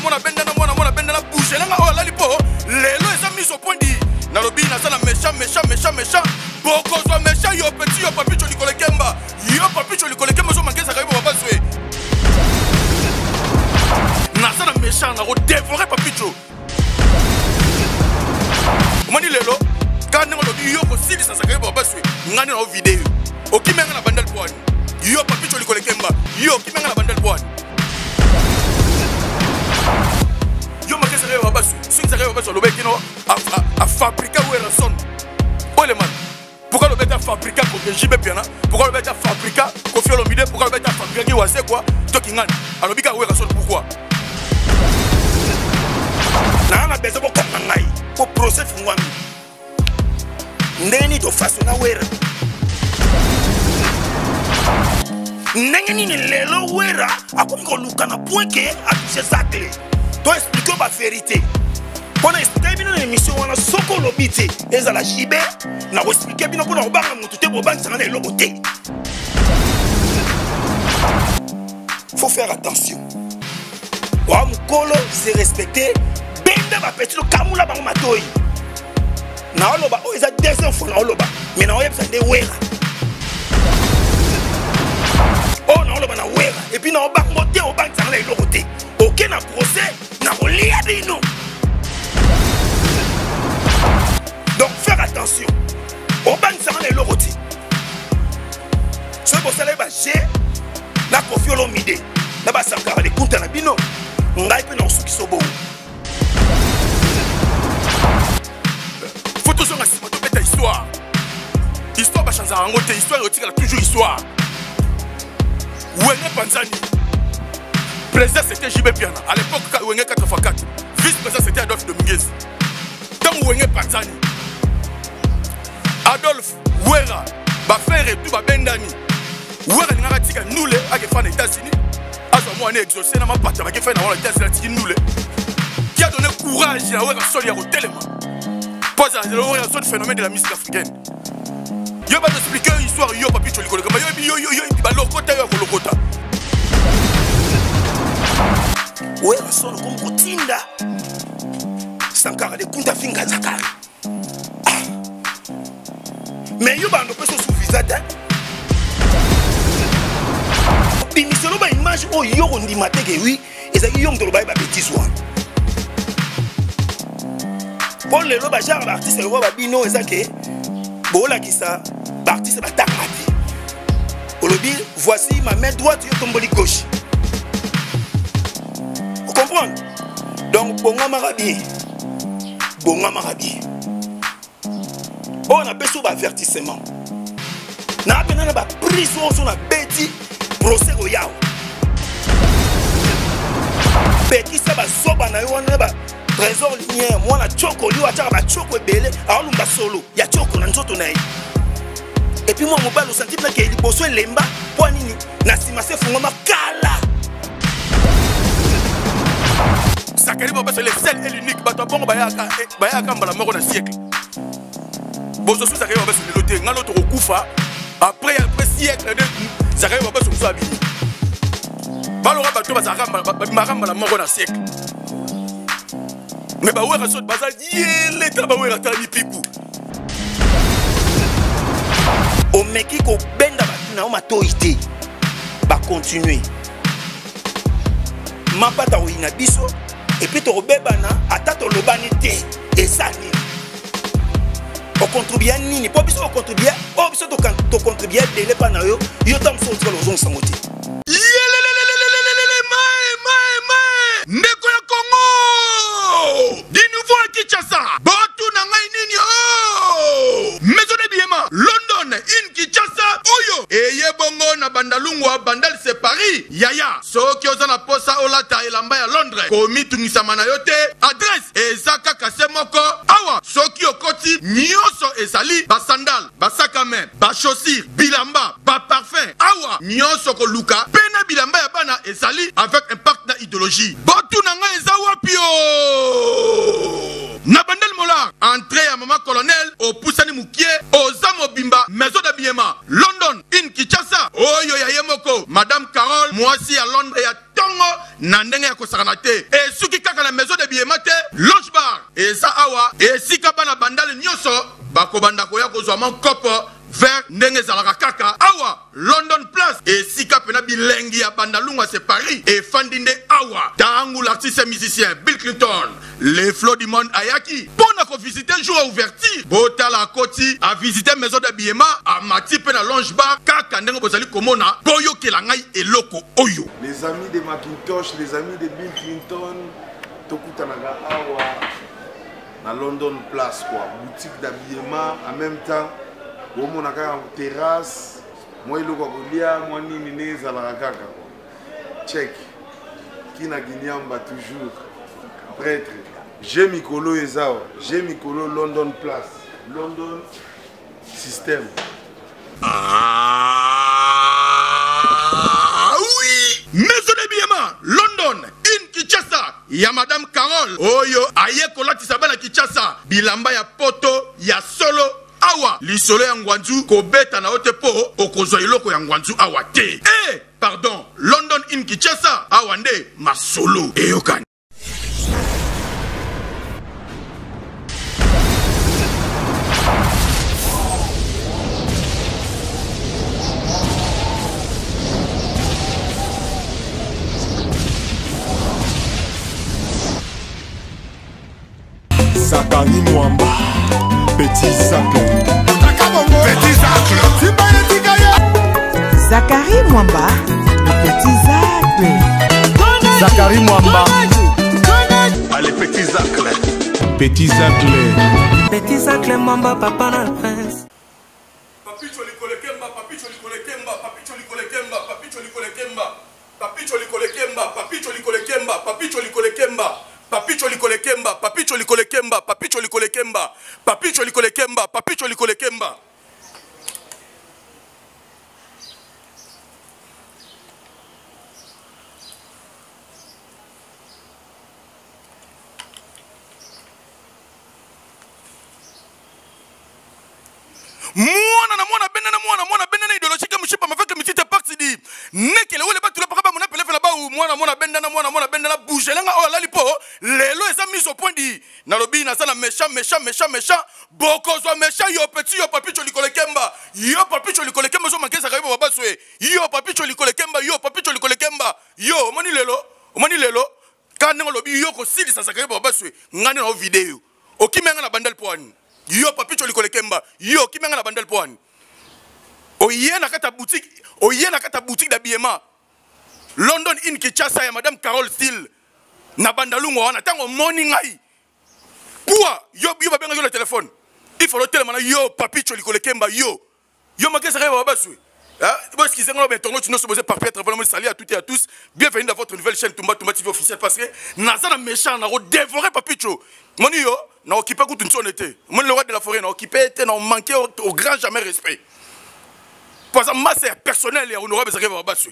mwana mwana bendana mwana mwana bendana bouge nanga oyo alali mpo lelo eza mise au point di nalobi naza na méchant méchant méchant méchant bokozwa méchant yo petit yo papicho likolo ekemba yo papicho likolo ekemba ozomankezaka yo babazwe naza na méchant nakodevore papicho omoni lelo kaka ndenge olobi yo kosilisa zakari babaswe ngai nde nao video okimi nga na bandal bwani yo papicho likolo ekemba yo okimi nga na bandal bwani yo make zakari babaswe soki zakari babaswe alobaki kino afabrika werrason olemana Pourquoi le bête fabrica JB Piana? Pourquoi le bête fabrica Koffi Olomide? Pourquoi le bête fabrica Guy Wazekwa? Tokingani. Alors bika Werrason pourquoi? Na na besoin bokanga ngai po procès fungwami ndenge nini tofasona wera ndenge nini lelo wera akomi koluka na point ke atouche zacle to explike ba verité mpo na explike bino na émission wana soki olobi te ezala jibe na koexplike bino mpo na kobanga motu te bobangisanga na eloko te. Faut faire attention, wa mokolo se respecter, benda bapeti tokamula bango matoi. Naoloba oyo eza deuxième fois naoloba, mais naoyebisa nde wera oyo naoloba na wera epuis naobango te, obangisanga na eloko te. Oke na procès nakolia bino. Donc faire attention, obangisanga na eloko te. Soki bosala ye baje na Koffi Olomide na basankara likunta na bino, ngai mpe nakosukisa bongo. Faut tozonga nsima tobeta histoire. Histoire bachanzaka yango te, histoire ekotikala toujours histoire. Wenge Panzani, président c'était JB Piana à l'époque, Wenge 4x4, vice président c'était Adolphe Dominguez. Ntango Wenge Panzani, Adolphe, Wera, bafere et tout babendani. Wera alingaka atika ndule akefa na États-Unis, azwa mwana exaucé na mapata bakefa na wana États-Unis, atiki ndule. Qui a donné courage ya Wera Soli ya kotelema mpo azala Wera Soli, phénomène de la musique africaine? Yo bato explike yo histoire, yo papicho likolo kama yo yo yo yo balokota yo ya kolokota. Wera Solo komi kotinda Sankara de Kunta finga Zakari. Ah. Mais yo bando opesa osu visa te, bimiselo ba image oyo yo kondima te ke wi ezalaki yo moto oloba ye babétise wana. Mpo lelo bagenre baartiste lokola babino eza ke boolakisa baartiste batanga te. Olobi voici ma main droite, yo tomboli gauche, ocomprendre? Donc bongamaka bien, bongamaka bien. Oyo napesi oyo baavertissement naa mpena na baprise oyo so nabeti procès koyawa pekisa bazoba na yo wana na ba trésor lumière mwana tioko lio atiaka batioko ebele, aolumba solo ya tioko na nzoto na ye. Epuis mwa mobali osanti mpena ke liboso elemba mpo nini na nsima se efungwama kala. Zakari Babasa, le seul et l'unique. Bato ya bongo bayaka bayaka mbala moko na siècle. Bozosu Zakari Babasa lelo te, ngalo tokokufa après après siècle de Zakari Babasa mosusu abimi. Baloka bato bazalaka babimaka mbala moko na siècle. Mais bawera so baza yele ta bawera ta mipiku. Omeki kobenda bato na yo matoi te, bakontinue mapata koyina biso epuis tokobebana ata tolobani te. Eza nini okontribua nini mpo biso okontribua oyo biso tokontribua ebele mpa na yo, yo ta mosusu otikala ozongisango te. Yelelelelelelele, mae mae mae, ndeko ya Congo du nouveau à Kinshasa, botuna ngai nini? Oh, maison de biema London in Kinshasa oyo eye bongo na bandalungwa Bandal c'est Paris. Yaya, soki oza na posa olata elamba ya Londres, komitungisama na yo te, adresse eza kaka se moko awa. Soki okoti, nyonso ezali: basandale, basac à main, bachaussure, bilamba, baparfum, awa nyonso koluka mpe na bilamba ya bana ezali avec impact na idéologie. Botuna ngai eza wapi? O na Bandel Molar, entrée ya mama colonel, opusani mokie, oza mobimba maison d'habillement London in Kinshasa oyo ya ye moko madame Carole, mwasi ya Londres ya. ntongo na ndenge ya kosakana te. Esuki kaka na maison d'habillement te, lounge bar eza awa esika bana bandale nyonso bakobanda koya kozwa mwa kopo vert ndenge ezalaka kaka awa London Place esika pena bilengi ya Bandalungwa c'est Paris efandi nde awa tangu l'artiste musicien Bill Clinton le flot du monde ayaki mpo na kovisite jour ya ouverture. Botala akoti a visite maison d'habillement amati mpe na lounge bar kaka ndenge bozali komona. Boyokela ngai eloko oyo. Les amis de Macintosh, les amis de Bill Clinton, tokutanaka awa na London Place quoi, boutique d'habillement en même temps bomona kaka terrasse, mwa eloko ya kolia, mwa nini ndenge ezalaka kaka quoi. Check kina Ginyamba toujours prêtre. J'ai mikolo eza awa, j'ai mikolo London Place, London système. Ah oui, maison d'habillement London in Kinshasa ya Madame Carole oyo aye kolatisa bana Kinshasa bilamba ya poto ya solo awa lisolo ya ngwanzu kobeta na yo te po okozwa eloko ya ngwanzu awa te. Eh pardon, London in Kinshasa awa nde masolo eyokani. Zakari Mwamba, Petit Zacle. Petit Zacle. Zakari Mwamba, le Petit Zacle. Zakari Mwamba. Allez, Petit Zacle. Petit Zacle. Petit Zacle Mwamba, papa na prince. Papicho Likolekemba, Papicho Likolekemba, Papicho Likolekemba, Papicho Likolekemba, Papicho Likolekemba, Papicho Likolekemba, Papicho Likolekemba, Papicho Likolekemba, Papicho Likolekemba, Papicho Likolekemba, Papicho Likolekemba, Papicho Likolekemba. Mwana na mwana benda na mwana mwana benda na idéologie ke mushipa maveke mitite parti di nekele wele batula paka ba mona pelefe na ba mwana mwana benda na mwana mwana benda na bouger langa oyo alali po lelo eza mise au point di nalobi naza na méchant méchant méchant méchant bokozwa méchant yo petit yo papicho likolo kemba yo papicho likolo kemba zo makesa kayo baba baswe yo papicho likolo kemba yo papicho likolo kemba yo omoni lelo omoni lelo ka ndenge olobi yo kosilisa zakayo baba baswe ngani na video okimi nga na bandal po ani yo papicho likolo kemba yo okimi nga na bandal po ani oye na kata boutique oye na kata boutique d'habillement London in Kinshasa ya Madame Carole Steele na bandalungo wana tango moni ngai quoi yo yo babenga yo na téléphone il faut telema na yo papicho likolo kemba yo yo makesa kaya baba baswe. Hein? Bon, excusez-moi, mais ton autre, nous sommes par Pierre, vraiment, salut à toutes et à tous. Bienvenue dans votre nouvelle chaîne Tumba Tumba TV officielle parce que Naza na méchant, na dévoré Papicho. Moni yo, na occupé tout une été. Mon le roi de la forêt, na occupé été, na manqué au grand jamais respect. Parce que masse personnelle et honorable, ça va battre.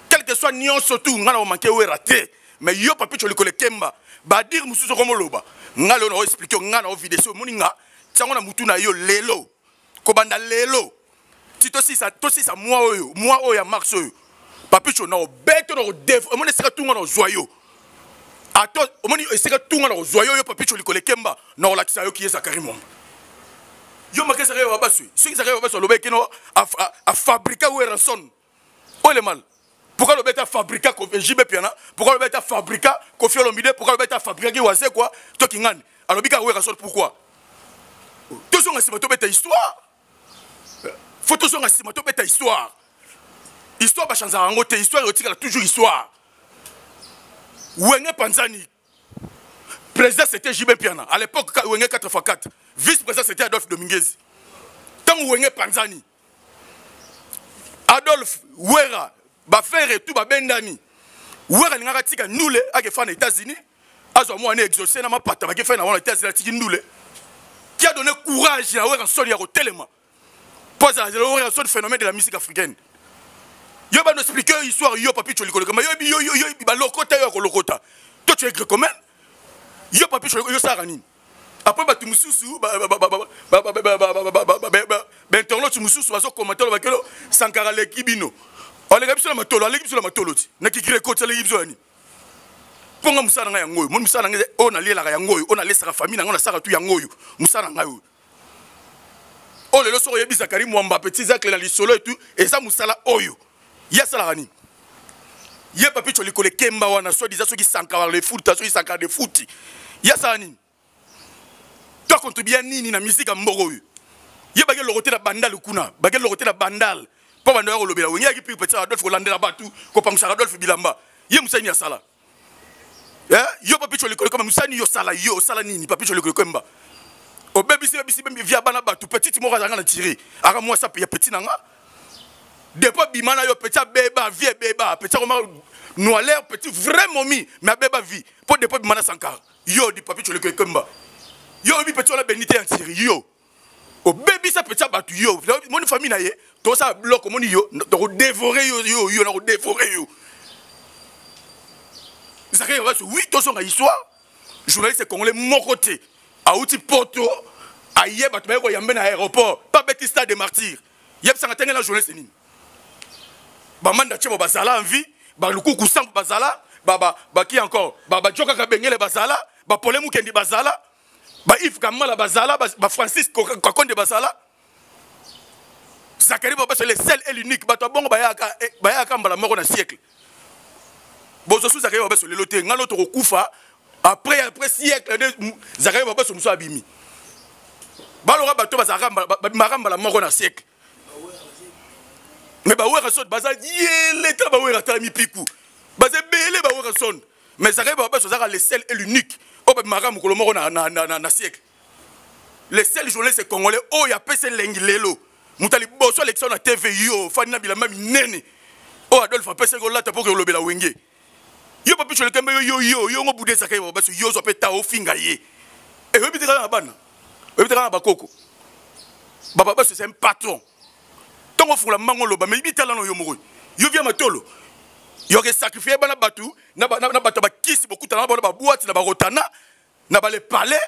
Quel que soit nion surtout, nga na manqué ou raté. Mais yo Papicho likole kemba, ba dire mususu comme loba. Nga le na expliquer, nga na vidéo, moni nga, tsango na mutu na yo lelo. Kobanda lelo. Ti tosisa, tosisa moi oyo, moi oyo ya Marx oyo. Papicho na obeto na odef, omoni esika tunga na ozwa yo. Ato, omoni esika tunga na ozwa yo, yo Papicho likole kemba, na olakisa yo ki ye Zakari Mwamba. Yo make Zakari Mwamba baswe. Soki Zakari Mwamba baswe, alobaki no, a fabriqué ou rançon. Où est le mal? Pourquoi le bête a fabriqué JB Piana? Pourquoi le bête a fabriqué Koffi Olomide? Pourquoi le bête a fabriqué Wazé quoi? Toi qui ngani. Alors bika ou rançon pourquoi? Tous sont assis, to bête histoire. Faut tous sont assis, to bête histoire. Histoire ba chanza yango te, histoire etikala toujours histoire. Wenge Panzani. Président c'était JB Piana. À l'époque Wenge quatre fois quatre. Vice-président c'était Adolphe Dominguez. Tant Wenge Panzani. Adolphe Wera ba faire et tout ba bendani. Wera lingaka tika nule ake fa na États-Unis. Azwa mwana exaucé na mapata ba ke fa na wana États-Unis atiki ndule. Qui a donné courage à Wera Soli ya kotelema. Pas à Wera Soli phénomène de la musique africaine. Yo ba no expliquer histoire yo papi choliko kama yo yo yo yo ba lokota yo ko lokota. Toi tu es gréco-romain. Yo papi choliko yo sara nini. Après ba tumususu ba ba ba ba ba ba ba ba ba ba ba ba ba ba ba ba internaute mususu bazo commenter ba kelo Sankara leki bino. Olega biso na matolo, aleki biso na matolo ti. Na ki gréco ti aleki biso na nini. Mpo nga mosala na ngai yango oyo, moni mosala na ngai oyo nalielaka yango oyo, oyo nalesaka famille na ngai, nasalaka tu yango oyo, mosala na ngai oyo. Oyo lelo soki oyebi Zakari Mwamba petit Zacle na lisolo etu eza mosala oyo. Ye asalaka nini? Ye Papi Cholikole Kemba wana soit disant soki Sankara le foot, soki Sankara de foot. Ye asala nini? To a contribuer nini na musique ya mboka oyo? Ye bake lokote na bandal kuna, bake lokote na bandal. Mpo bando ya kolobela wenge yaki pire petit Adolphe kolandela bato, kopangusaka Adolphe bilamba. Ye mosala nini asala? Eh, yo Papi Cholikole Kemba mosala nini yo osala yo osala nini Papi Cholikole Kemba? Obebisi bebisi via bana bato, petite moko azalaka na tire. Aka mwasi ya petit na nga. Depuis bima na yo petit abeba vie ebeba, petit akoma noileur, petit vrai momi, mais abeba vie. Mpo depuis bima na Sankara. Yo di Papi Cholikole Kemba. Yo oyebi petit wana benite ya Thierry yo. Obebisa petit ya bato yo. Moni famille na ye, tosala bloc omoni yo, toko dévorer yo yo yo na ko dévorer yo. Zakari Babasu, oui, tozonga histoire. Journaliste congolais moko te. Auti poto aye bato baye koyambe na aéroport, pas beti stade de martyrs. Yebisanga tenge na journaliste nini? Bamanda Tchebo bazala en vie, ba Lukuku Sambo bazala, ba ba ba qui encore? Ba ba Joka Kabengele bazala, ba Paulin Mukendi bazala, ba Yves Kamala bazala, ba, ba Francis Kakonde bazala. Zacharie Babaso le seul et l'unique bato ya bongo bayaka eh, bayaka mbala moko na siècle. Bozo su Zacharie Babaso lelo te, ngalo tokokufa après après siècle nde Zacharie Babaso mosusu abimi. Baloka bato bazalaka babimaka mbala moko na siècle. Mais ba Werrason baza yele ta ba Werra ta mipiku. Baza ebele ba Werrason. Mais Zacharie Babaso azalaka le seul et l'unique oyo babimaka mokolo moko na, na, na, na, na siècle. Le seul journaliste congolais oyo apesa elengi lelo moto ya liboso alekisa na TV yo ofandi na bilamba minene oyo Adolphe apesaki olata mpo kolobela wenge yo Papi Cholekembe yo yo yo yo ngo bude Zacharie Babaso yo ozwa mpe ta ofinga ye eyobi te kaka na bana oyebi te kaka na bakoko Bababaso c'est un patron ntongo ofungola mbango oloba mais bitala no yo moko yo via matolo yoke sacrifier bana bato na bato ya bakisi bokutana na bango na baboite na barotana na bale palais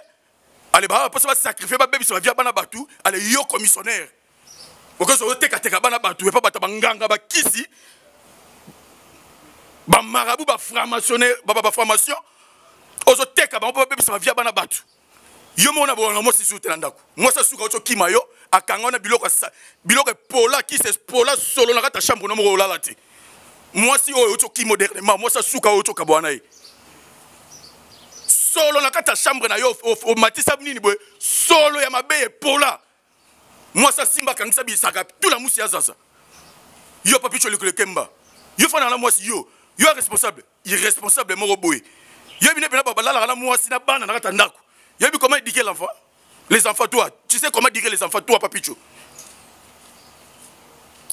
ale ba posa ba sacrifier ba bebisa ba via bana batu ale yo commissionnaire okozo oteka teka bana batu epa bata banganga ba kisi ba marabout ba franc-maçonnaire ba ba formation ozo teka bango po babebisa ba via bana batu yo moko na bonganga mwasi susu te na ndako mwasi asuka oti okima yo akanga wana biloko biloko epola kisi epola solo na kati ya chambre no moko olala te mwasi oyo oti okima dernièrement mwasi asuka oyo oti okabwana na ye solo na kati ya chambre na yo omatisa nini boye solo ya mabe epola mwasi asimba akangisa bisaka tula musi ya zaza yo papi cholikolo kemba yo fana na mwasi yo yo responsable irresponsable moko boye yo bino pena balalaka na mwasi na bana na kati ya ndako yebi comment éduquer l'enfant les enfants toi tu sais comment éduquer les enfants toi papicho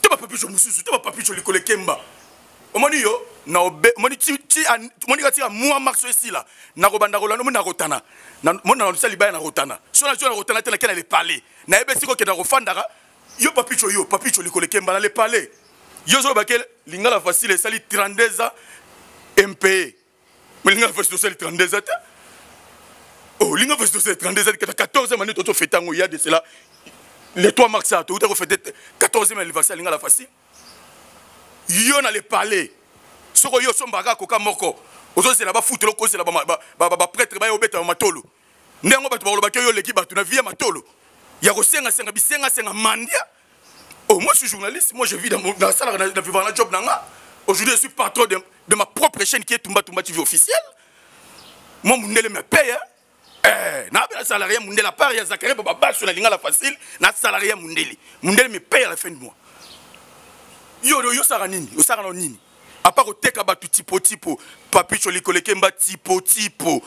te bapapicho mosusu te bapapicho likolo ekemba omoni yo na obe omoni ti ti omoni kati ya mwa mars esila nakobanda kolanda omoni nakotana moni na libaya nakotana so na zo nakotana te nakenda le palais nayebi esika okenda kofandaka yo papicho yo papicho likolo ekemba na le palais yo ozoloba ke lingala facile esali 32 ans mpe mais lingala facile osali 32 ans te oh lingala facile osali 32 ans 14e année toto fete yango ya de cela le 3 mars a touta kofete 14e anniversaire lingala facile yo na le palais soko yo osombaka koka moko ozozela bafutela okozela baprêtre baya obeta matolo nde yango bato bakolobaki yo oleki bato na vie ya matolo ya kosengasenga bisengasenga mandia. Oh, moi je suis journaliste, moi je vis dans mon dans la salle, dans vivant la job nanga. Aujourd'hui je suis patron de ma propre chaîne qui est Tumba Tumba TV officielle. Moi mundele me paye. Hein? Eh, na bela salarié mundele à part ya Zakaria baba baso na lingala facile, na salarié mundele. Mundele me paye à la fin du mois. Yo yo sara nini? Yo sara nini? À part koteka bato tipo tipo, Papicho Likolekemba tipo tipo.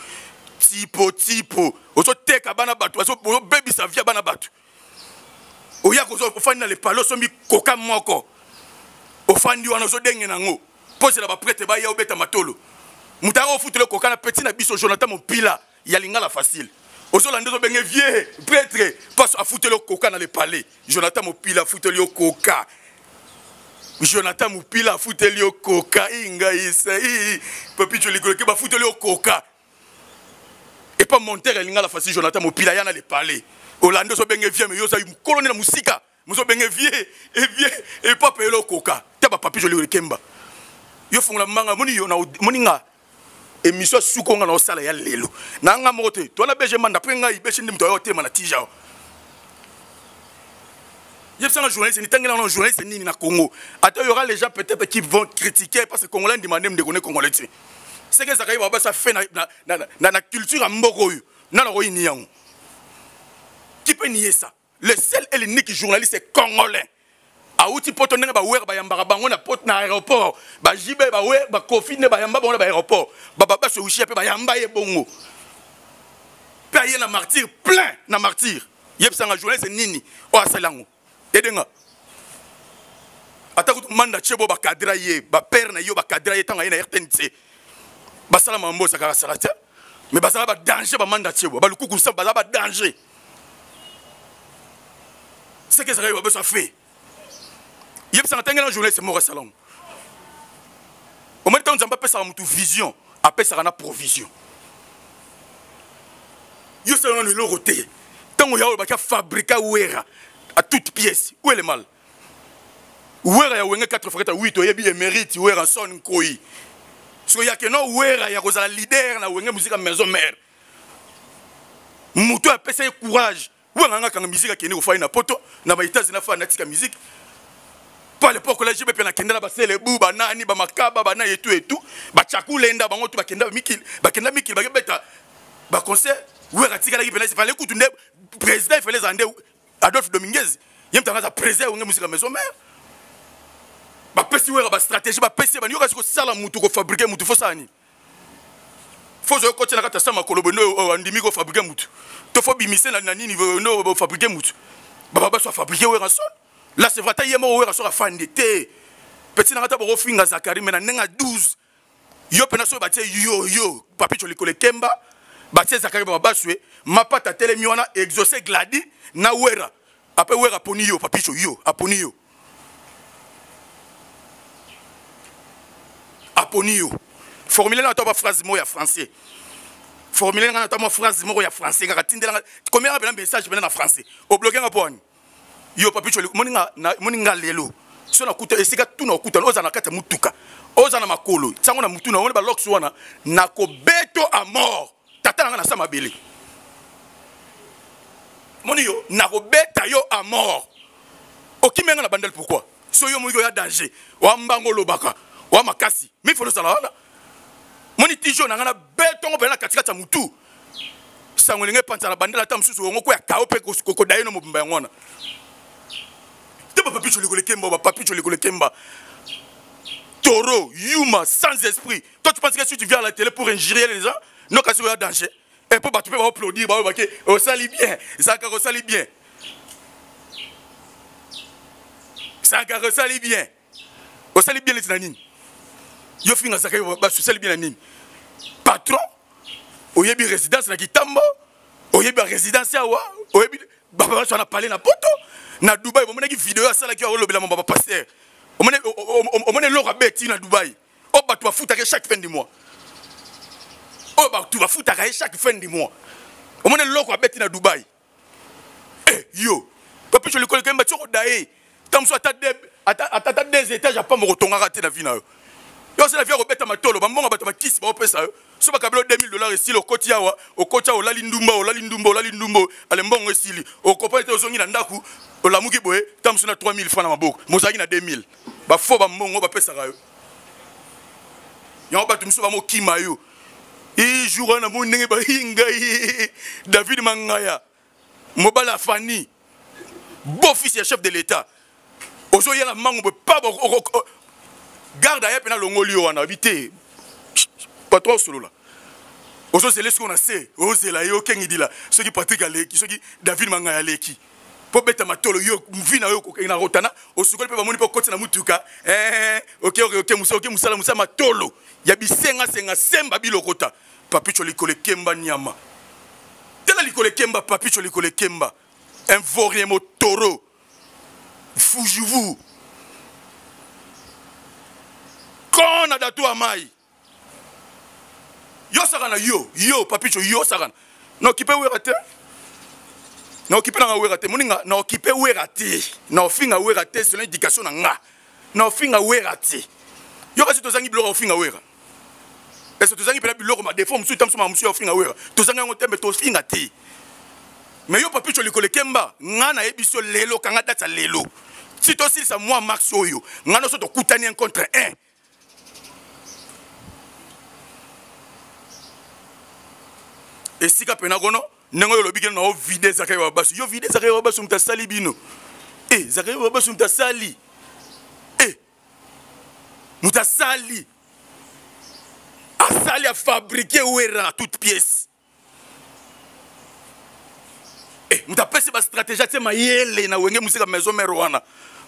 Tipo tipo. Ozoteka bana bato, ozobebisa vie bana bato. Oya kozwa ofandi na lepalo osombi koka moko ofandi wana ozodenge na yango mpo ozela baprete baya obeta matolo moto aka ofutela koka na petit na biso Jonathan Mopila ya lingala facile ozolanda ozobenge vie pretre mpaso afuteli yo koka na lepale Jonathan Mopila afuteli yo koka Jonathan Mopila afuteli yo koka ingaisa papicho likolo ke bafuteli yo koka epa montere ya lingala facile Jonathan Mopila ya na le palais olandi ozobenge vie me yo ozali mokolo nde na mosika mozobenge vie evie epa peyelo okoka te bapapi joli lekemba yo fongola manga moni yo moni nga Émission ya suka nga na osala ya lelo. Na nga moko te. Toi na BG Manda pe ngai BG ndi moto ayo tema na tija. Yebisa nga journaliste ni tangela na journaliste nini na Congo. Ata y aura les gens peut-être qui vont critiquer parce que congolais ndima nde ndeko ne congolais te. C'est que Zakaï Baba ça fait na na na, na, na culture ya mboka oyo. Na na koyini yango. Qui peut nier ça? Le seul et l'unique journaliste congolais awuti poto ndenge bawere bayambaka bango na poto na aéroport bajibe bawe bakofi nde bayamba bango na baaéroport bababa sowishia mpe bayamba ye bongo mpe aye na martyr plein na martyr yebisanga journaliste nini oyo asali yango edenga ata kutu manda chebo bakadra ye bapere na yo bakadra ye ntango aye na rtnc basala mambo osakaka sala te mais bazala badanger bamanda chebo balukuku nsambo bazala badanger seke ezalaki babeso afe yebisanga ntange na journaliste moko asala yango omoni ntango nzambe apesaka motu vision apesaka na provision yo osala nano eloko te ntango ya olobaki afabrika wera à toute pièce où est le mal wera ya wenge 4 fois 8 oyebi emerite wera son nkoi soki yake no wera ya kozala leader na wenge musika maison mère moto apesa ye courage wanga nga kanga musique akende kofai na poto na ba États-Unis afai natika musique pas l'époque là JB pe nakenda na basele bu banani bamakaba bana etu etu bachakulenda bango tu bakenda mikili bakenda mikili bakebeta ba concert wera atikalaki pena fallait kutu nde président il fallait ezala nde Adolphe Dominguez ye moto aza président wenge musique maison mère bapesi wera bastratégie bapesi ye bani yoka kosala mutu kofabrike mutu fosala nini fo ozoki kotia na kati ya sa makolo boye nde andimi kofabrike mutu to fo bimise na nini nde ofabrike mutu baba baso afabrike werrason là c'est vrai ata ye moko werrason afandi te petit na nga ata bokofinga zakari me na ndenge ya 12 yo mpena soki batie yo yo papicho likolo ekemba batie zakari baba baswe mapata atelemi wana exaucé gladi na wera apres wera aponi yo papicho yo aponi yo aponi yo formule na ata ba phrase moko ya français formule nga na ata mwa phrase moko ya français kaka tindela nga komela nga pena message pena na français obloke nga mpo wani yo papicho moni nga lelo so nakuta esika tuna okutana oza na kati ya motuka oza na makolo ntango na mutu na omoni balox wana nakobeto a mort tata na nga na sa mabele moni yo nakobeta yo a mort okimi nga na bandel pourquoi so yo moki oya danger oya mbango olobaka oya makasi mi fo ozala wana moni tijo na nga na betongo mpena na katikati ya motu sango elingi epanza na bandel ata mosusu yango ko ya kao mpe kokodaye no mobimba yango wana te bapapicho likolo ekemba bapapicho likolo ekemba taureau yuma sans esprit Toi, tu penses que si tu viens à la télé pour injurier les gens, non, kasi oya danger. Et puis, bato mpe baoplaudir, baoyo bake, osali bien, Zakari osali bien. Zakari osali bien. Osali bien neti na nini? Yo finga Zakari basu osali bien na nini? Patron, oyebi résidence na Kitambo, oyebi résidence awa, oyebi baba basu na palais na poto, na Dubaï, bomonaki video asalaki olobela mamba pasteur. Omoni eloko abeti na Dubaï. oyo bato bafutaka ye chaque fin du mois oyo bato bafutaka ye chaque fin du mois omoni eloko abeti na dubai eh, yo papicho likolo ekemba ti okodaye ntango mosusu ata deux étage ya pamba okotongaka te na vie na yo yo osala vie ya kobeta matolo bambongo bato bakisi baopesa yo so bakabela 2000 dollars esili okoti awa okoti awa olali ndumba olali ndumba olali ndumba ale mbongo esili okopani te ozongi na ndako olamuki boye ntango mosusu na 3000 franc na maboko mozalaki na 2000 bafo bambongo bapesaka yo yango bato mosusu bamokima yo e jour wana namoni ndenge bayi ngai david mangaya mobali afani beau fils ya chef de l'état ozoya na mango boye pa garde aya mpena alongoli yo wana oyebi te patron osolola ozozela esiko na se ozela ye okengidila soki patrik aleki soki david mangaya aleki mpo beta matolo yo vi na yo okokende na rotana osukoli mpe bamoni mpe okoti na motuka eh, oke oke oke mosala oke mosala mosala matolo ya bisengasenga semba bilokota papicho likolo ekemba nyama tala likolo ekemba papicho likolo ekemba un vaurien motoro fujuvu kona dato ya mai yo sakana yo yo papicho yo sakana na okipe wera te na okipe nanga wera te moninga na okipe wera te na ofinga wera te selon éducation na nga na ofinga wera te yo kasi tozangi biloko ya ofinga wera Est-ce que tozangi mpena biloko ma défaut mosusu tamso makambo mosusu ya ofinga wera? Tozangi yango te, mbe tofinga te. Mais yo papicho likolo ekemba, nga nayebi so lelo, kanga date ya lelo. Si tosilisa mwa max oyo, nga nyonso tokutani un contre un. Esika pena kono ndenge oyo olobi kino na ovide Zakari Babasu. Yo vide Zakari Babasu moto asali bino. Eh, Zakari Babasu moto asali. Eh, moto asali. Asali a fabriquer Werra à toute pièce. Eh, moto apesi ba stratégie atie mayele na Wenge Musica Maison Mère wana.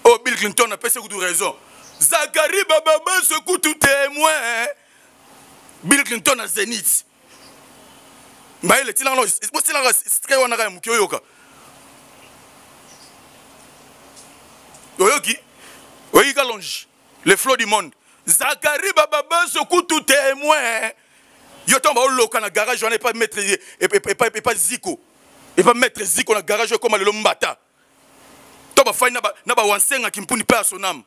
Oh, Bill Clinton apesi kutu raison. Zakari Babasu kutu témoin. Bill Clinton na Zenith. Mayele tilanga bosilanga stress wana kaka moki oyoka. Oyoki? Oyoki kalonge. Le flot du monde. Zakari Bababaso kutu témoin. Yo ntango baoloka na garage wana epa maître epa epa Ziko. Epa maître Ziko na garage ekoma lelo mbata. To bafai na ba na ba wansenga kimpuni pe asonam.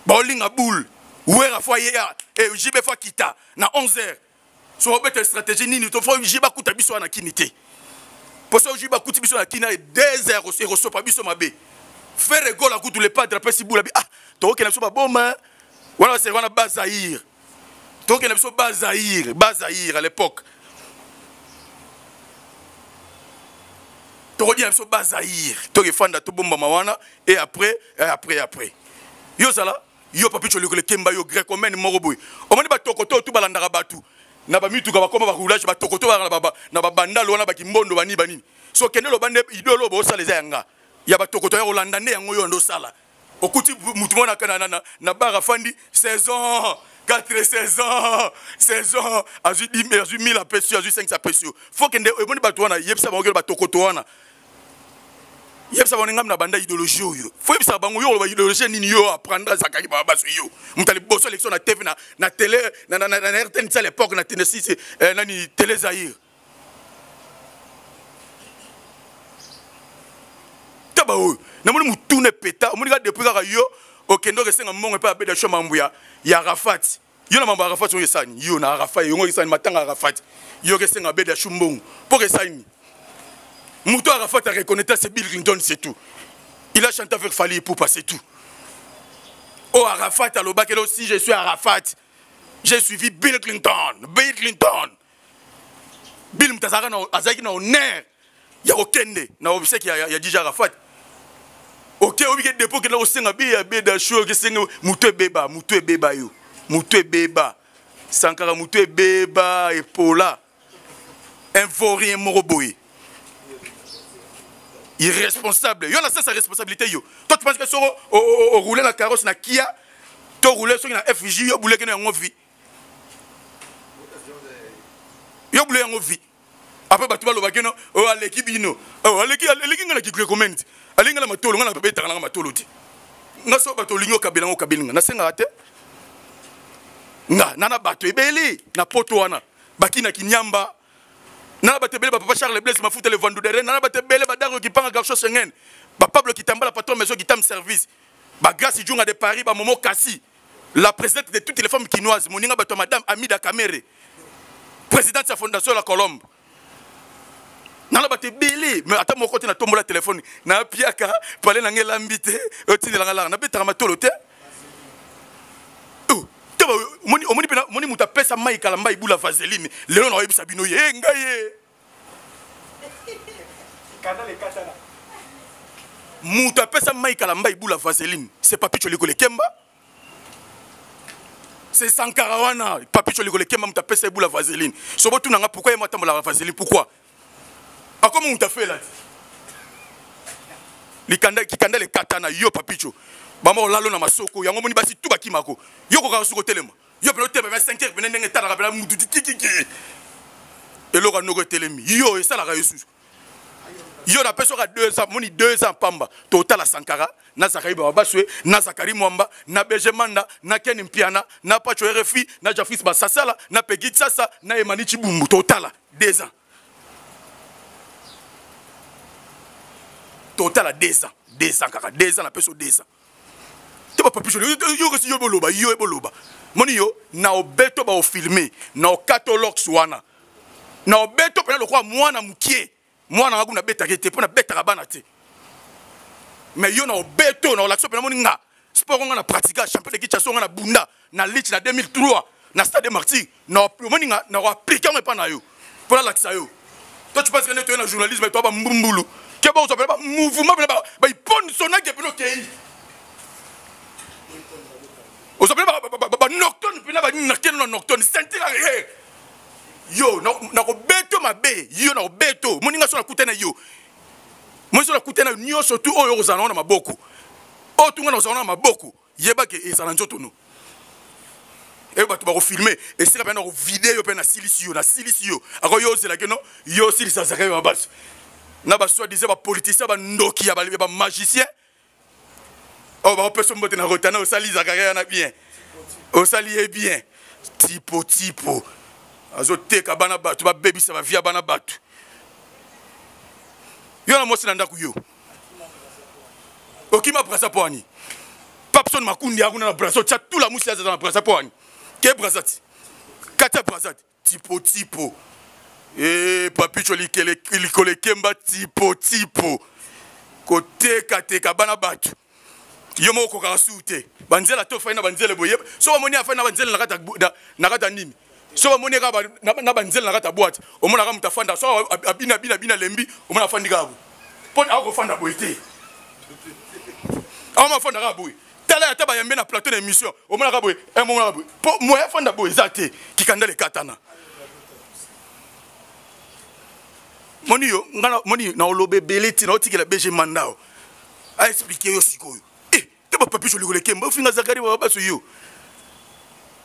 Baolinga boule. Wera fo ye eh JB fo kita na 11h. So obeta stratégie nini to fo JB akuta biso na kini te. Poso JB akuti biso na kini na 2h ekosopa biso mabe. Ferre Gola kutu le padre apesi boule abi ah tokokenda biso baboma wana c'est wana Bazaïre. Tokokenda biso Bazaïre, Bazaïre à l'époque. Tokodia biso Bazaïre, tokefanda tobombama wana et après et après et après. Yo zala yo papi choliko le kemba yo grec omene moko boye. Omoni ba tokoto tout balandaka batu na ba mituka bakoma ba roulage ba tokoto ba na ba na ba bandalo wana ba kimbondo bani banini. So kende lo bande idolo bo sala eza yanga. Ya ba tokoto ya kolanda nde yango yo ndo sala. Okuti mutu mona kana na na bar afandi saison 4 saison saison azui 10 azui 1000 apesi azui 5 apesi. Faut kende eboni batu wana yebisa bango ba tokoto wana. Yebisa bango ngam na banda idéologie oyo. Faut yebisa bango yo ba idéologie nini yo apprendre zakaki ba baso yo. Mutu ali boso élection na TV na na télé na na na RTN à l'époque na Tennessee eh, nani Télé Zaïre. Taba oyo namoni mutuna epeta omoni kaka depuis kaka yo okende okesenga mbongo epai abeda sho mambo ya ya Arafat. Yo na mambo ya Arafat oyo esani yo na Arafat yongo esani matanga Arafat yo okesenga abeda sho mbongo mpo kesani moto Arafat a reconnaître c'est Bill Clinton, c'est tout. Il a chanté avec Fally Ipupa, c'est tout. Oh Arafat alobaki si je suis Arafat, j'ai suivi Bill Clinton, Bill Clinton. Bill moto azalaka na azalaki na honneur ya kokende na obsèque ya, ya, ya DJ Arafat. Ok, obike dépôt kenda kosenga bi ya beda show kesenga moto ebeba, moto ebeba yo. Moto ebeba. Sankara moto ebeba epola. Un vaurien moko boye. Irresponsable. Yo na sa responsabilité yo. Toi tu penses que soko o rouler na carrosse na Kia, to rouler soki na FJ yo bouleke na yango vie. Yo bouleke yango vie. Après bato balobaki no, oh aleki bino. Oh aleki aleki nga na ki recommend. Aleki nga na matolo, nga na betaka na matolo te. Nga so bato olingi okabela ngo okabeli nga. Nasengaka te. Nga nana bato ebele na poto wana. Baki na kinyamba. Nana bato ebele ba papa Charles Blaise Mafuta le Vandudere, nana bato ebele ba Dario Kipanga Garçon Schengen. Ba Pablo Kitambala patron maison Kitam service. Ba Grace Djunga de Paris, ba Momo Kassi. La présidente de toutes les femmes quinoises, moninga bato madame Amida Kamere. Présidente de la fondation La Colombe. Nana bato ebele, mais ata moko te na tombola téléphone, na piaka, pale na ngelambi te, otindela nga lara, na betaka matolo te. Oh, te ba omoni omoni pena omoni mutu apesa mai kalamba ibula vaseline, lelo na oyebisa bino ye ngai ye. Mutu apesa mai kalamba ibula vaseline, c'est Papi Choliko Lekemba. C'est Sankara wana, Papi Choliko Lekemba mutu apesa ibula vaseline. So botuna nga pourquoi ye matambola vaseline, pourquoi? Akomi mutu afela ti. Likanda kikanda le katana yo Papicho. Bama olalo na masoko yango moni basi tout bakimako. Yo koka suko telema. Yo pelo telema 5 heures pene ndenge talaka pela mutu kikiki. Eloko noko telemi. Yo esalaka yesu. Yo na peso ka 2 ans, moni 2 ans pamba. Totala Sankara, na Zakari Babaswe, na Zakari Mwamba, na BG Manda, na Ken Mpiana, na Pacho RFI, na Jafris Basasala, na Peggy Tsasa, na Emani Chibumbu. Totala 2 ans. Totala 2 ans, 2 ans kaka, 2 ans na peso 2 ans. Te ba papi yo yo yo boloba, yo boloba. Moni yo na obeto ba ofilme na okato lox wana na obeto pena lokola mwana mukie mwana nga kuna betaka te mpo na betaka bana te mais yo na obeto na olakisa pena moni nga sport nga na pratika champion de Kinshasa nga na bunda na lich na 2003 na stade de martyr na omoni nga na koaplike yango epa na yo mpo nalakisa yo toi tu penses que nde toye na journalisme toa bambumbulu ke bozwa pena bamouvement pena baipondisonake pena okei ozwa pena banoctone pena banakeno na noctone ceinture arrière yo nakobeto mabe yo nakobeto moninga so nakutana yo moni so nakutana yo nyonso tu oyo okozala nango na maboko oyo tunga nakozala na maboko yeba ke ezala nzoto no eyo bato bakofilme esika mpe nakovide yo mpe nasilisi yo nasilisi yo ako yo ozelaki no yo osilisa zakari mabasi na basoi-disant bapoliticien bandoki ya bamagicien oyo bakopesa mbote na rotana osali zakari wana bien osali ye bien tipo tipo azoteka bana bato babebisa bavia bana bato yo na mwasi na ndako yo okima brasa mpo ani papson makundi akuna na brasa otya tula musi azaza na brasa mpo ani ke brasa ti kati ya brasa ti tipo tipo e eh, papicho likolo ekemba tipo tipo kotekateka bana bato yo moko okokaka suu te banzela te ofai na banzele boye so bamoni afai na banzele na kati ya nini so bamoni kaka na banzele na kati ya bwate omonaka moto afanda so abina abina abina alembi omona afandi kaka boye mpo akofanda boye te akoma afanda kaka boye tala ata bayambe na plateau na émission omonaka boye eh, omonaka boye mpo moye afanda boye eza te kikanda lekatana moni yo nga moni na oloba ebele ti na otikela bg mandao a expliquer yo sikoyo eh te ba papi joliko lekemba ofinga zakari ba baso yo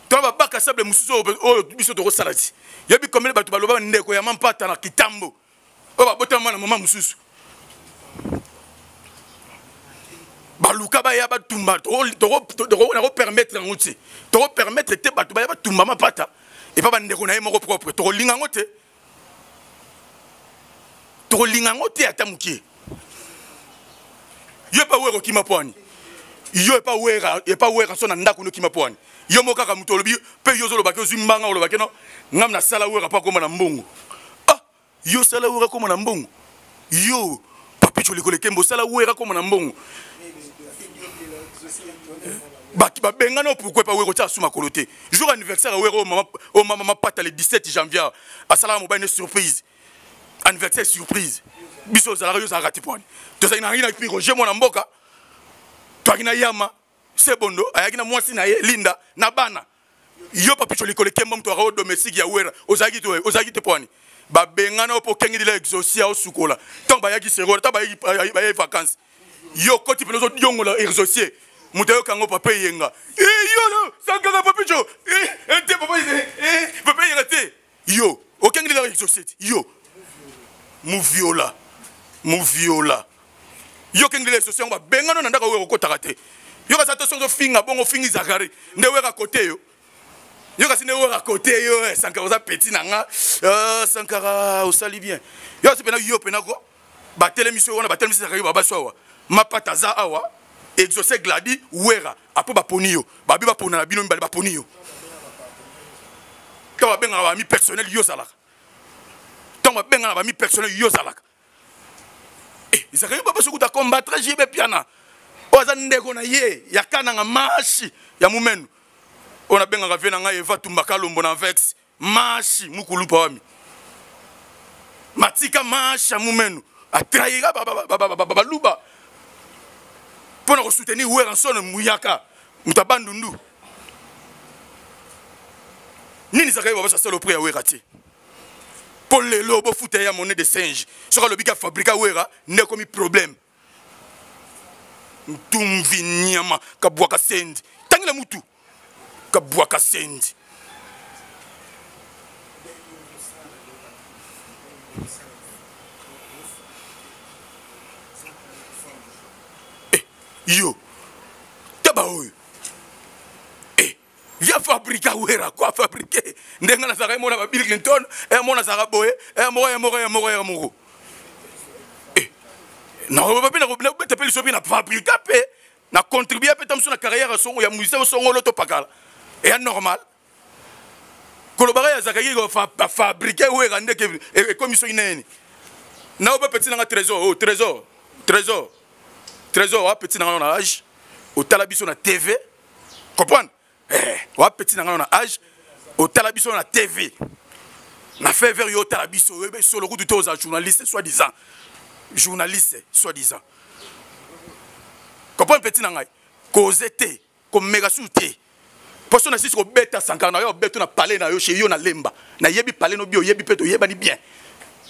to babaka sable mosusu oyo biso tokosala ti yebi combien bato baloba ndeko ya mampata na kitambo oyo babotama na mama mosusu baluka baya batumba nakopermettre yango te tokopermettre te bato baya batumba mapata epa bandeko na ye moko propre tokolinga yango te tokolinga yango te ata moke yo epa wera okima mpo ani yo epa wera epa wera so na ndako nokima mpo ani yo moko kaka moto olobi mpe yo ozolobaki ozwi mbanga olobaki no ngam nasala wera mpo akoma na mbongo ah yo osala wera akoma na mbongo yo papicho likolekembo osala wera akoma na mbongo bato babengana yo pourkui epa wera otya asu makolo te jour anniversaire ya wera oyo mama mapata le 17 janvier asalaka mobali ne surprise anniversaire surprise biso ozalaka yo ozalaka te pwani tozalaki na na pi roger mwana mboka toyaki na yama sebondo ayaki na mwasi na ye linda na bana yo papicho likolo ekemba moto akao domestique ya wera ozalaki te ozalaki te pwani babengana yo mpo okengeli exaucia osukola ntango bayaki serola ntango bayaki vacances yo okoti mpena ozodiongola exaucier moto ayoka yango papa eyenga eh, yo sankaka papicho eh, eh, te papa papa eyenga te yo okengeli kaka exaucier te yo moviola moviola yo okengeli exaucier yango babengano na ndako oyo okotaka te yo kasi ata soki ozofinga bongo ofingi zakari nde weka kote yo yo kasi nde weka kote yo sankara oza petit na nga sankara osali bien yo kasi mpena yo mpena ko batelemisi oyo wana batelemisi zakari babaso awa mapata aza awa exaucé gladi wera apo baponi yo babi bapona na bino mibale baponi yo ntango babengaka bami personnel yo ozalaka ntango babengaka bami personnel yo ozalaka eh, zakari babaso kuta combattre jb piana oyo aza ndeko na ye ya kananga mashi ya mumenu oyo nabengaka vie na ngai eva tumba kalombo na vex mashi mukulupa wami matika masha mumenu atrahira baluba mpo na kosoutenir werrason muyaka moto ya bandundu nini zakari babasi asala opre ya wera te mpo lelo bofuta ye ya monnaie de singe soki alobi ka fabrika wera nde ekomi problème ntumvi nyama kabwaka sendi tangela mutu kabwaka sendi eh, yo taba oyo eh, via fabrika wera ko afabrike ndenge nazalaka emona ba bill clinton emona azalaka boye moko ya moko ya moko ya moko eh, nakoba mpe nakobeta mpe liso mpe na fabrika mpe na contribue mpe ta mosusu na carrière ya songo ya musicien songolo to pakala Eya normal. Kolobaka ya Zakari ko fabriquer wera ndeke ekomi soki nini. Na obe petit nanga trésor, oh trésor, trésor. Trésor wa petit nanga na âge. Otala biso na TV. Comprendre? Eh, wa petit nanga na âge. Otala biso na TV. Na fait vers yo otala biso, oyebi solo kutu te oza journaliste soi-disant. Journaliste soi-disant. Comprendre petit nanga? Cause te. Komeka susu te. Poso na sisi kobeta Sankara na yo obeto na palais na yo chez yo na Lemba. Na yebi palais no bio yebi pe to yebani bien.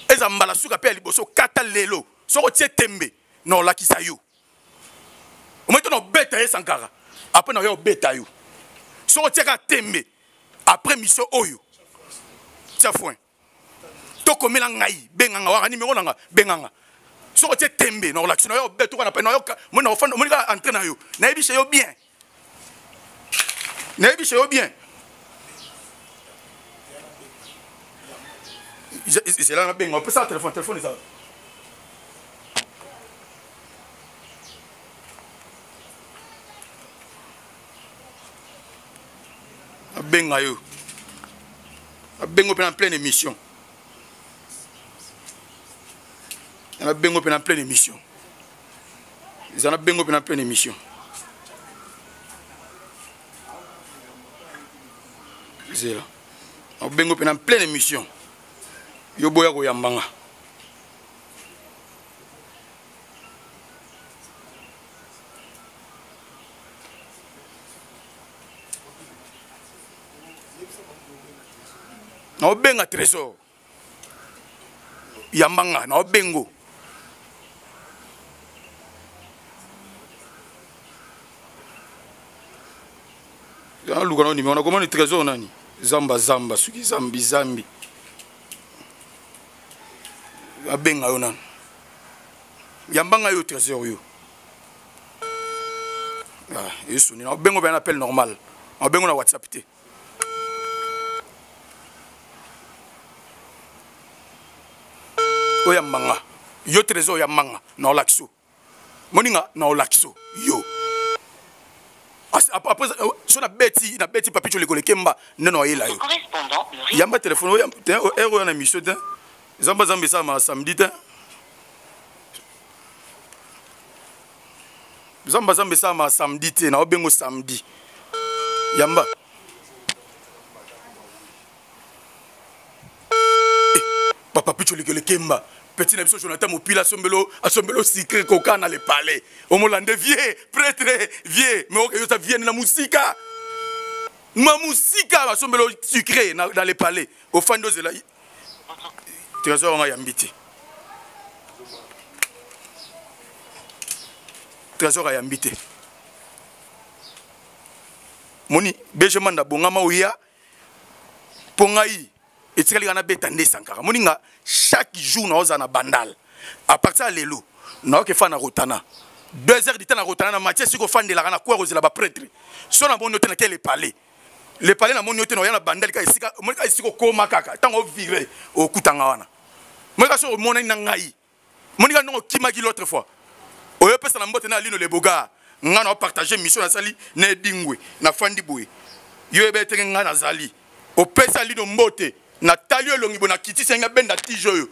Eza mbala suka pe ya liboso kata lelo. Soko tie tembe na olakisa yo. Omoni to na obeta ye Sankara. Après na yo obeta yo. Soko tie ka tembe après mission oyo. Tia foin. Tokomela ngai benga nga waka numéro na nga benga nga. Soko tie tembe na olakisa na yo obeto na na yo mona ofanda moni ka entrée na yo. Na yebi chez yo bien. Na yebi chez yo bien. Zela na benga opesa téléphone téléphone eza. Abenga yo. Abengo pe na pleine émission. Na bengo pe na pleine émission. Eza na bengo pe na pleine émission. Zela. Abengo pe na pleine émission. Yo boya koyambanga. Naobenga trésor yambanga naobengo naluka na nimero nakomani trésor nani zamba zamba soki zambi zambi abenga yo nanu yambanga yo trésor yo ah, esoni naobengo mpe na appel normal naobengo na whatsapp te oyo ya mbanga yo trésor ya mbanga na olakiso moninga na olakiso yo après euh, so nabeti nabeti papicho lekolo ekemba nde na oyela yo yamba telefone heure oyo na émission te zamba zamba esalamaka samedi te zamba zamba esalamaka samedi te na obengo samedi yamba eh, papa picho lekele kemba petit na biso jonathan mopila asombelo asombelo sucre coca na le palais omolande vie prêtre vie mais oke yosa vie na musika ma musika asombelo sucre na, na le palais ofandi ozela trésor wanga yambi te trésor ayambi te moni bg manda bongama oya mpo ngai etikali kaka nabeta nde sankara moni nga chaque jour naozala na bandal à partir ya lelo naoke fa na rotana 2 heures du temps na rotana na matie esika ofandelaka na kwa kozela bapretre so namoni yo te nakele palais le palais namoni yo te naoya na bandal kaka esika omoni kaka esika okoma kaka ntango ovire okutanga wana moni kaka so omonani na ngai moni kaka ndongo okimaki l'autre fois oyo opesa na mbote na alino le bogar ngai na opartage mission nasali na edingwe nafandi boye yo oyeba etenge ngai nazali opesi alino mbote natali yo elongi boye nakitisi yangi abenda tige oyo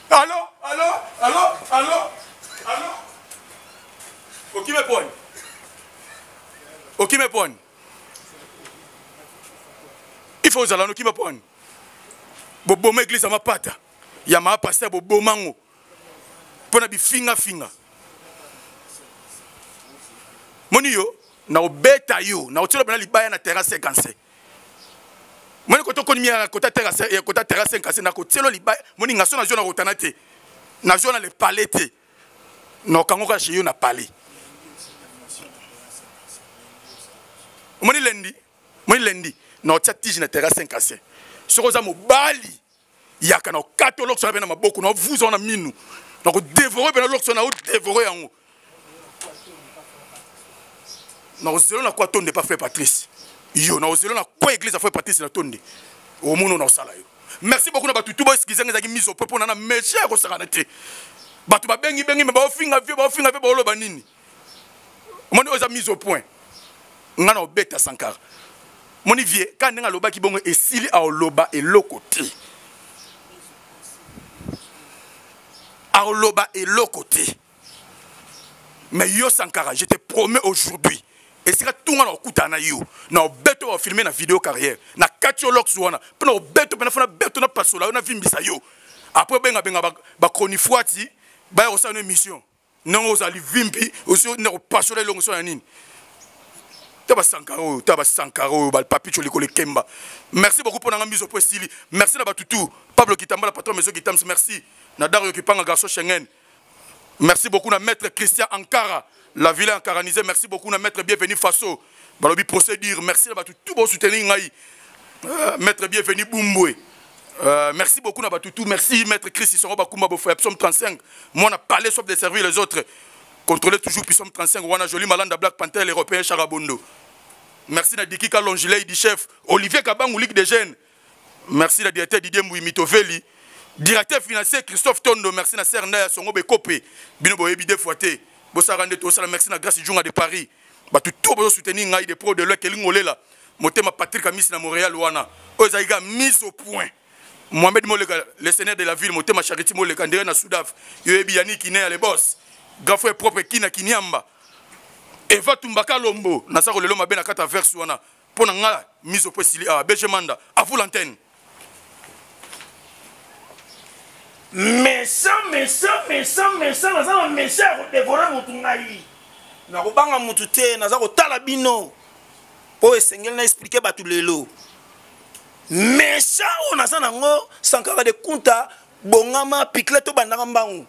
alo alo alo alo alo okime poni okime poni il faut ozala noki maponi boboma eglise ya mapata ya maa paster boboma ngo mpo na bifingafinga moni yo nakobeta yo nakotiela mpena libaya na terrain 57 moni kota okoni miaka kota terrain kota terrain 57 nakotiela libaya moni ngaso nazwa nakotana te nazwa na le palais te nakokango kaka chez yo na palais omoni lendi omoni lendi nakotia tige na terrain 57 soki oza mobali yaka na okata olokisa mpe na maboko na ovuza wana minu nakodevore mpe na olokisa na odevore yango nakozelo na kwa tonde pa frère patrice yo nakozelo na kwa église ya frère patrice na tonde omoni na osala yo merci beaucoup na bato tu boexcuse nga ezalaki mise au point mpona na méchant ya kosakana te bato babengi bengi me baofinga vie baofinga vie baoloba nini omoni oyo eza mise au point nga na obeta sankara Moni vie ka ndenge alobaki bongo esili aoloba eloko te. Aoloba eloko te. Mais yo Sankara, je te promets aujourd'hui esika tunga na okutana na yo na obeto ba filmer na video carrière na kati yo lox wana mpe na obeto mpe na fana beto na pasola yo na vimbisa yo après benga benga ba, ba chronifuati baya kosala no émission ndenge ozali vimpi osi na kopasola elongo so na nini ta basankara oyo ta basankara oyo bapapicho likolo ekemba. Merci beaucoup mpo na nga miso po esili. Merci na bato tout. Pablo Kitambala, patron maison Kitams, merci na Dario Kipanga, garçon Schengen. Merci beaucoup na maître Christian Ankara, la ville ankaranisée. Merci beaucoup na maître Bienvenu Faso, balobi procédure. Merci na bato tout bosoutenir ngai. Maître Bienvenu Bumbwe, merci beaucoup na bato tout. Merci maître Chris Isongo Bakumba Bofoya, psaume 35. Moi na parlé sauf de servir les autres. Contrôlez toujours psaume 35 wana joli Malanda Black Panther l'européen Charabondo. Merci na Diki Kalonji du chef Olivier Kabangu Ligue des jeunes. Merci na directeur Didier Mouy Mitoveli. Directeur financier Christophe Tondo, merci na Serna ya Songo Bekope. Bino boyebi deux fois te. Bosara nde tosala. Merci na Grâce Djunga de Paris. Bato tout bozo soutenir ngai de pro de loin Kelingo Lela. Motema Patrick Amis na Montréal wana. Oyo ezalaki kaka mise au point. Mohamed Moleka, le seigneur de la ville, Motema Charity Moleka, ndenge na Sudaf. Yo yebi Yannick Ine le boss. Grand frère propre Kina Kinyamba. Eva Tumbaka Lombo, na sako lelo mabe na kata verse wana. Pona nga mise au point sili ah BG Manda, à vous l'antenne. Méchant, méchant, méchant, méchant, naza na méchant ya kodevore motu ngai. Nakobanga motu te, naza kotala bino. Mpo esengeli na explike bato lelo. Méchant oyo naza nango, Sankara de Kunta, bongama, picle tobandaka mbangu.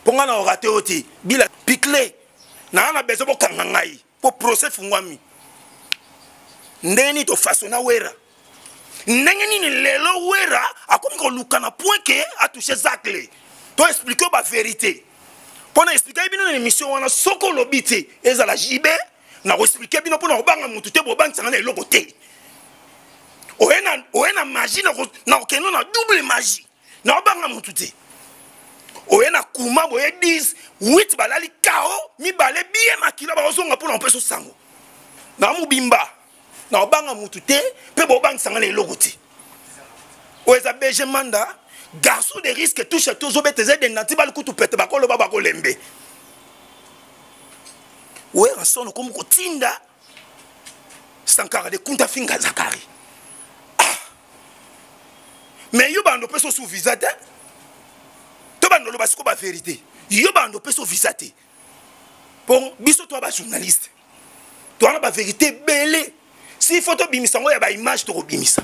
Mpo ngai na orate oyo te. Bila picle, naa na besoin bokanga ngai. Mpo procès fungwami. Ndenge nini tofasona Wera? Ndenge nini lelo Wera akomi koluka na point ke atouche Zacle? To explike yo ba vérité. Mpo na explike bino na émission wana, soki olobi te ezala JB, na koexplike bino mpo na kobanga motu te, bobangisanga na eloko te. Oye na magie, na kokende na double magie, na kobanga motu te. Oye na kuma boye 10 8 balali KO mibale bien makila bakozonga mpo na kopesa sango. Na mobimba na kobanga motu te mpe bobangisanga na eloko te. Oyo eza BG Manda, garçon de risque touche tozobeta eza dendanti balukutu pete bakoloba bakolembe. Werrason okomi kotinda Sankara de Kunta finga Zakari. Ah. Mais yo bando peso sous visa te. To bando loba siko ba vérité. Yo bando peso visa te. Bon, biso toi ba journaliste. Toi na ba vérité belé. Si faut to bimisa ngo ya ba image to bimisa.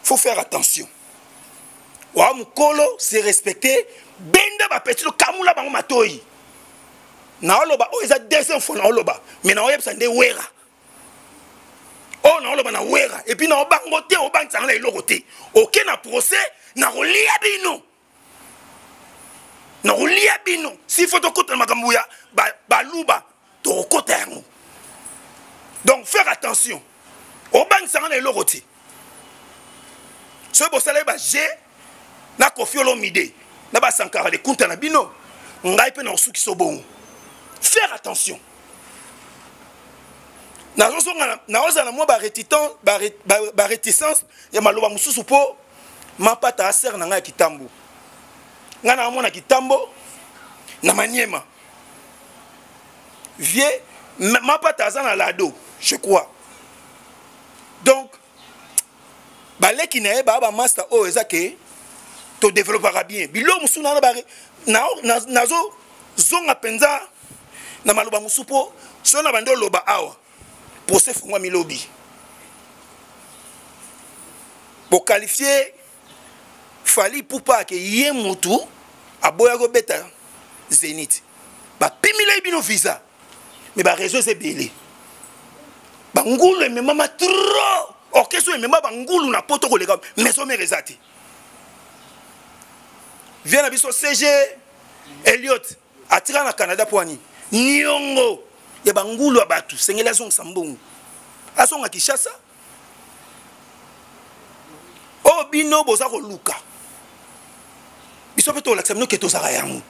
Faut faire attention. Wa mukolo se respecter, benda ba petit kamula bango matoyi. Na oloba oyo eza deuxième fois na oloba, mais na oyebisa nde Wera. Oyo na oloba na Wera et puis na obango te, obangisa na eloko te. Oke na procès na kolia bino. Na kolia bino. Si faut tokota na makambo ya baluba, tokota yango. Donc faire attention. Obangisa na eloko te. Soki bosala ba G na Koffi Olomide na ba Sankara de Kunta na bino, ngai pe na osukisa bongo. Faire attention. Nazozonga na ozala mwa ba réticence, ba ré, ba, ba réticence ya maloba mosusu po mapata aser na ngai ya kitambo. Ngai na mona kitambo na Maniema. Vieux mapata aza na lado, je crois. Donc baleki na ye ba ba master oyo eza ke to développera bien. Bilo mosusu na ba na, na, nazo zonga penza na maloba mosusu po so na bando loba awa procès fungwa milobi. Bo qualifier Fally Ipupa ke ye mutu aboya ko beta Zenith. Ba pimile bino visa. Mais ba réseau c'est belé. Ba ngulu ememama trop. Orchestre emema ba ngulu na poto koleka maison mère ezate. Viens na biso CG Elliot atika na Canada po ani niongo ya ba ngulu ya batu sengeli azongisa mbongo. Azonga Kinshasa. Oyo bino boza koluka. Biso pe tolakisa bino ke tozaka yango.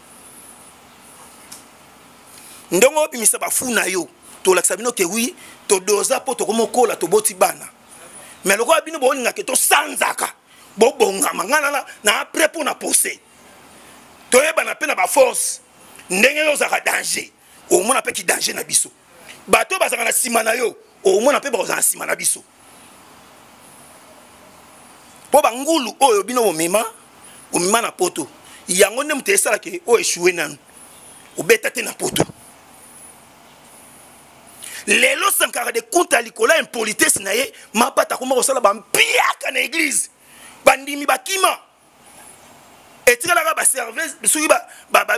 Ndongo obimisa ba fou na yo. Tolakisa bino ke oui, todoza mpo tokomokola, toboti bana. Mais lokola bino bolingaka tosanzaka, bobongama ngai na na après mpo na pose. Toyebana mpe na baforce ndenge yo ozalaka danger, omona mpe ki danger na biso. Bato oyo bazalaka na nsima na yo, omona mpe bakozala na nsima na biso. Mpo bangulu oyo bino bomema, bomema na poto, yango nde moto esalaka oyo echoue nanu, obeta te na poto. Lelo Sankara de Kunta likolo ya impolitesse na ye, mapata akoma kosala bampiaka na église, bandimi bakima. Etikalaka ba service soki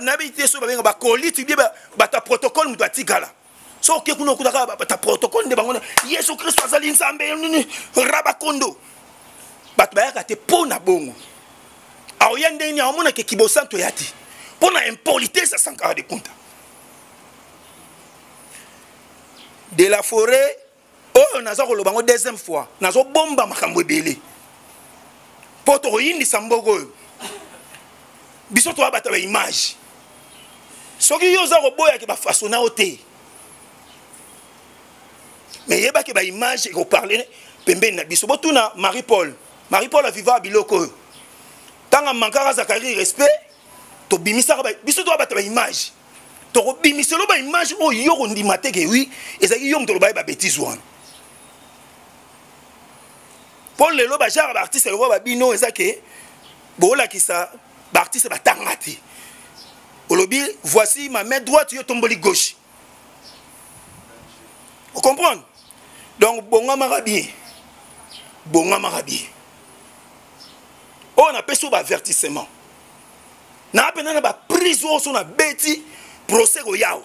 nayebi te soki babenga bakoliti bie bato ya protocole, moto atikala soki oke kuna okutaka bato ya protocole nde bango na Yesu Kristo azali Nzambe nini rabakondo. Bato bayaka te mpo na bongo. Aoya ndenge nini aomonaka kibosanto ya te mpo na impolitesse ya Sankara de Kunta de la forêt. Oyo naza koloba ngo deuxième fois, nazobomba makambo ebele mpo tokoyindisa mboka oyo. Biso toya bato ya baimage. Soki yo oza koboyaki bafasona yo te, mais yebaki baimage ekoparle pembeni na biso. Botuna Marie Paul, Marie Paul aviva biloko oyo ntango amankaka Zakari respect, tobimisaka biso toya bato ya baimage, tokobimiselo baimage oyo yo kondima te ke wi ezalaki yo moto oloba ye babétise wana. Mpo lelo bagenre baartiste lokola babino eza ke boolakisa baartiste batanga te. Olobi voici ma main droite, yo tomboli gauche, ocomprendre? Donc bongamaka bien, bongamaka bien. Oyo napesi oyo baavertissement na mpena na baprise oyo so nabeti procès koyawa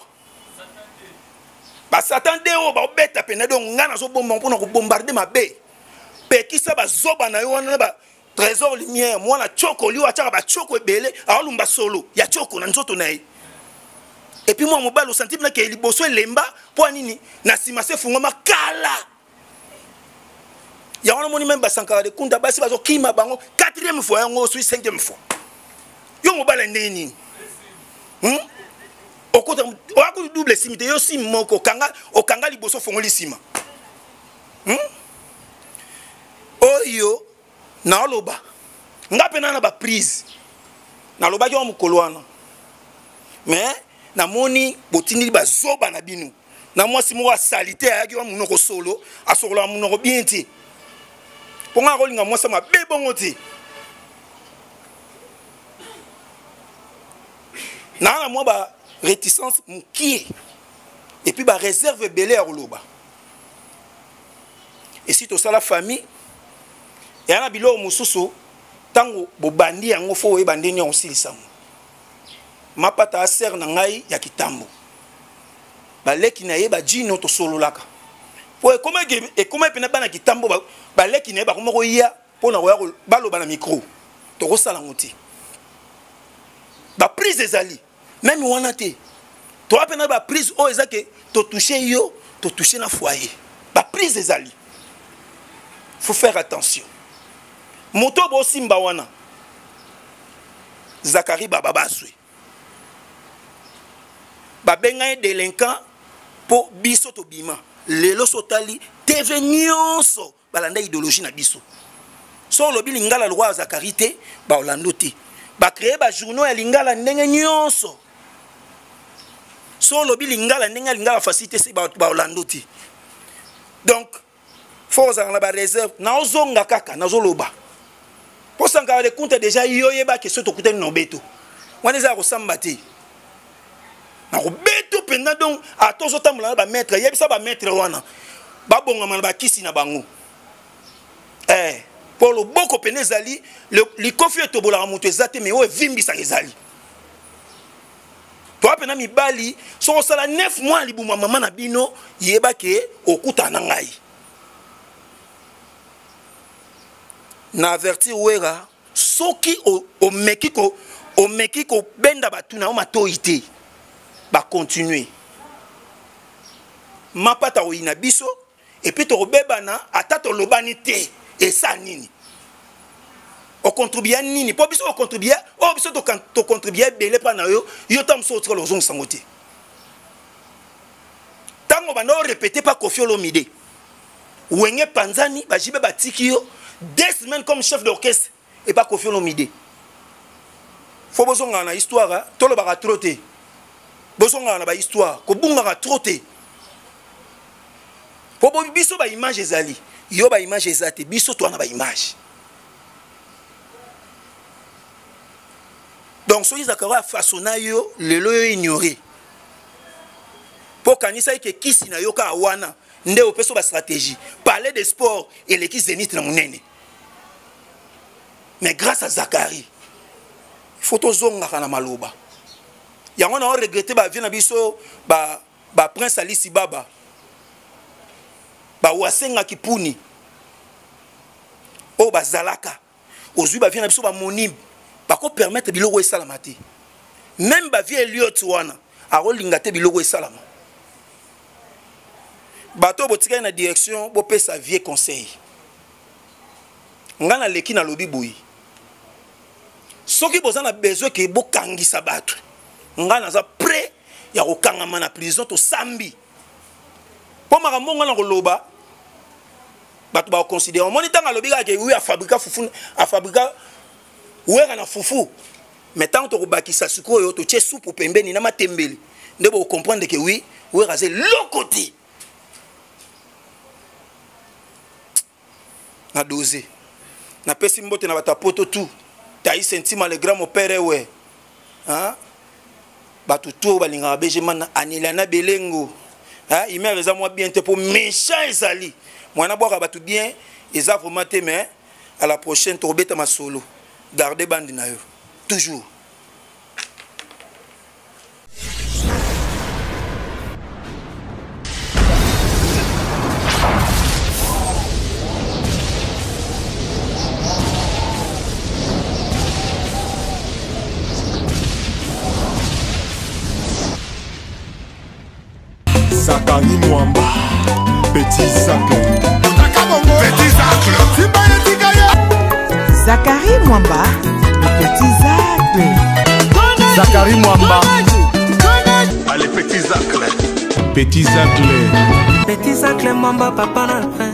basatan de oyo baobeta mpena. Donc ngai nazobomba mpona kobombarde mabe. Pekisa bazoba na yo wana na ba Trésor Lumière, mwana choko oyo atiaka bachoko ebele, aolumba solo ya choko na nzoto na ye. Et puis mwa mobali osanti mpena ke liboso elemba mpo ya nini, na nsima se efungwama kala. Yango namoni meme basankara de Kunda basi bazokima bango quatrième fois, yango osui cinquième fois. Yo mobali ya ndenge nini? Okota oyakuti double simi te, yo simi moko okanga, okanga liboso ofongoli nsima. Oyo naoloba nga mpe na baprise nalobaki wa mokolo wana, mais namoni botindeli bazoba na bino na mwasi moko asali te, ayaki wa monoko solo, asokolaka monoko bien te. Mpo nga akolinga mwasi mabe bongo te. Naa na mwa ba réticence mokie et puis ba réserve ebele ya koloba. Esi tosala famille eya na biloko mosusu, ntango bobandi yango fo oyeba ndenge ya kosilisa yango. Mapata asere na ngai ya kitambo, baleki na ye bajino tosololaka po ekoma mpena bana kitambo, baleki na ye bakoma koya mpona koya baloba na micro. Tokosala yango te, baprise ezali meme wana te. Toa mpena baprise oyo eza ke totouche yo, totouche na foyer, baprise ezali. Faut faire attention. Moto oyo bosimba wana Zakari Baba bazwi babenga ye délinquant mpo biso tobima lelo. So otali TV nyonso balanda idéologie na biso. So olobi lingala lokola Zakari te, baolando te. Bacreye bajournaux ya lingala ndenge nyonso. So olobi lingala ndenge ya lingala facile te, se baolando te. Donc fo ozala na bareserve. Naozonga kaka nazoloba mpo Sankara de Kunta déjà yo oyebaki so tokutani na obeto wana eza ya kosamba te, na kobeto mpenza. Donc ata ozotambola na bamaître, yebisa bamaître wana babongama na bakisi na bango mpo loboko pene ezali likofi etobolaka moto eza te, mais oyo evimbisaka ezali. Toa mpena mibali, soki osala 9 mois ya libumu ya mama na bino, yeba ke okutana na ngai. Na avertir Wera, soki omeki kobenda bato na yo matoi te, bacontinue mapata koyina biso epuis tokobebana. Ata tolobani te, esa nini ocontribua nini mpo biso ocontribua oyo biso tocontribua ebele mpa na yo. Yo ntango mosusu otikala ozongisa yango te. Ntango Ntango banda orepete pa Koffi Olomide, Wenge panzani, bajibe batiki yo 2 semaines comme chef d'orchestre epa Koffi Olomide. Fo bozongaka na histoire, tolobaka trop te. Bozongaka na bahistoire, kobungaka trop te, po biso baimage ezali, yo baimage eza te, biso toa na baimage. Donc soki Zakari afasona yo lelo, yo ignore, mpo kanisaki ke kisi na yo kaka wana nde opesa bastratégie. Palais de sport eleki Zénith na monene, mais grâce à Zakari, il faut tozongaka na maloba yango. Na oregrete bavie na biso, baprince Alisi Baba, bawasengaki puni oyo bazalaka. Ozwi bavie na biso bamonib, bakopermettre biloko esalama te. Même bavie Eliot wana akolinga te biloko esalama. Bato oyo botikali na direction, bopesa vie conseil. Ngai naleki, nalobi boye: soki boza na besoin ke bokangisa bato, ngai naza prêt ya kokangama na prison. Tosambi mpo makambo ngai na koloba, bato bakoconsidere. Omoni, ntango alobi kaka ke wi afabrika fufu, afabrika Wera na fufu, mais ntango tokobakisa sikoyo, totie supu pembeni na matembeli, nde bokocomprendre ke wi, Wera aza eloko te. Na dose, napesi mbote na bato ya poto tu, Taïs Ntima, le grand mopere ewe, hein? Bato tu oyo balingaka BG Mana, Anelana Belengo, imer eza mwa bien te mpo méchant ezali mwana bwaka bato bien, eza vraiment te. Mais à la prochaine, tokobeta masolo. Garde bande na yo toujours. Zakari Mwamba, Petit Zacle. Petit Zacle. Zakari Mwamba, le petit Zacle. Zakari Mwamba. Allez, Petit Zacle. Petit Zacle. Petit Zacle Mwamba, papa na prince.